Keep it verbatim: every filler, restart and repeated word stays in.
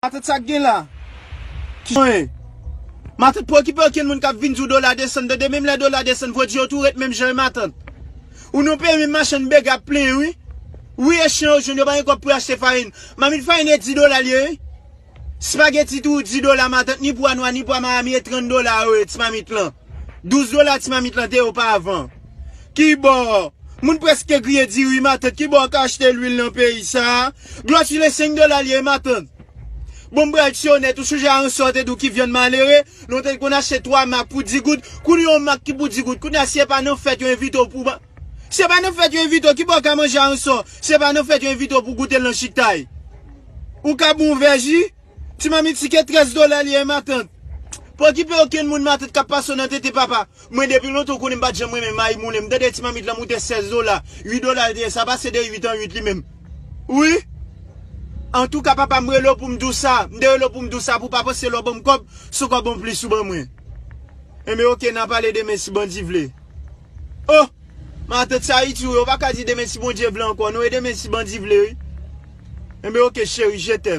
Matant, sa k gen la? Ki jan ye? Matant, pa okipe okenn moun k ap vin di w dola desann, tande, menm lè dola desann, pwodui yo tou ret menm jan, wi, matant. Ou nan peyi, menm machann bègè ap plenyen, wi. Wi, e chen yo jwenn, yo pa gen kòb pou yo achte farin. Mamit farin e dis dola l ye, wi. Spageti tou dis dola, matant, ni pwa nwa, ni pwa Miami, e trant dola yo ye, ti mamit lan. Douz dola ti mamit lan te ye oparavan. Kibò? Moun prèske griye diri, matant. Kibò w ka achte lwil nan peyi sa a? Dlo sile senk dola l ye, matant. Bon, m pral di w onèt, ou sonje a yon sò te di w ki vyann malere, nou te konn achte twa mak pou dis goud. Kounye a yon mak ki pou dis goud. Kounye a, si e pa nan fèt yo envite w pou ba-, si e pa nan fèt yo envite w, kibò w ka manje a yon sò? Si e pa nan fèt yo envite w pou goute l nan chiktay. Ou ka bon vè ji? Ti mamit, tike trèz dola l ye, matant. Pa okipe okenn moun, matant, k ap pase w nan tete, papa. Mwen, depi lontan, ou konnen m pa t janm renmen mayi moulen. M tande ti mamit lan moute sèz dola, uit dola l te ye, sa pase de uit an uit li menm. Wi. Antouka, papa, m rele w pou m di w sa. M te rele w pou m di w sa, pou w pa panse lè w ban m kòb, se kòb anplis ou ban mwen. Enben, oke, n a pale demen si Bondye vle. Oh! Matant, se Ayiti w ye, ou pa ka di demen si Bondye vle ankò, non, e demen si Bondye vle, wi. Enben, oke, cheri, je t'aime.